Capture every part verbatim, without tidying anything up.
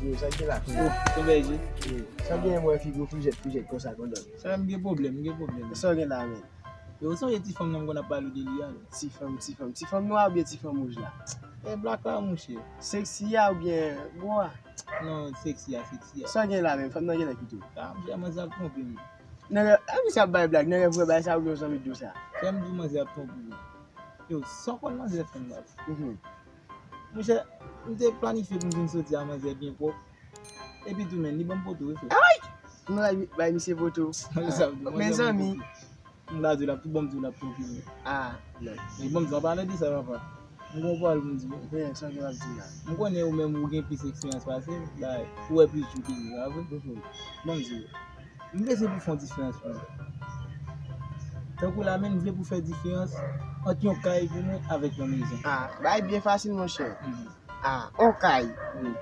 Yo, sa gen la. Oh, ton bèje. Sa gen mwen figi w frijèt frijèt konsa kontan. Sa m gen pwoblèm, m gen pwoblèm. Sa gen la men. Yo, sonje ti fanm nan m konn ap pale w de li a. Ti fanm, ti fanm, ti fanm nwa oubyen ti fanm wouj la? E blak la mouche. Seksi a oubyen gwo a? Non, seksi a, seksi a. Sa gen la men, fanm nan gen nan kite w. A, mouche, manzè ap twonpe m. Nan rèv, a misye ap bay blag, nan rèv ou wè bagay sa oubyen yon zanmi t di w sa? Frè m di w manzè ap twonpe w. Yo, sa w konn manzè fè m la? Monchè, m te planifye pou m vin soti a manzè byen pwòp. Epi tou men, li ban m poto wi frè. Ay! M bay bay misye poto. Mezanmi. M ta di w l ap tou ban m di w l ap twonpe m. Ah, non. Li ban m di w an palan de sa papa. M gon pawòl pou m di w. Gen sa gen w ap di la. M konnen ou menm ou gen plis eksperyans pase m, bay, ou wè plis jou ke m, pa vre? Ban m di w. M vle se pou fè yon diferans pou mwen. Tankou la menm, m vle pou fè diferans ant yon kay pou mwen avèk yon mezon. Ah, bay byen fasil monchè. Ah, yon kay.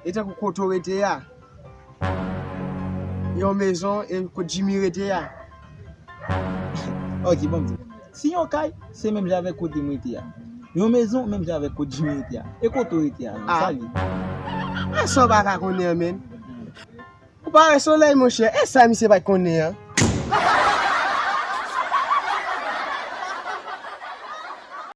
E tankou kote w rete a. Yon mezon e kot Jimmy rete a. Ok, bon, m di. Si yon kay, se menm jan avèk kote m rete a. Yon mezon, menm jan avèk kot Jimmy rete a. E kote w rete a, menm, sa li? E sa w pa ka konnen an, menn. Ou pa wè solèy, monchè. E sa misye pa t konnen an?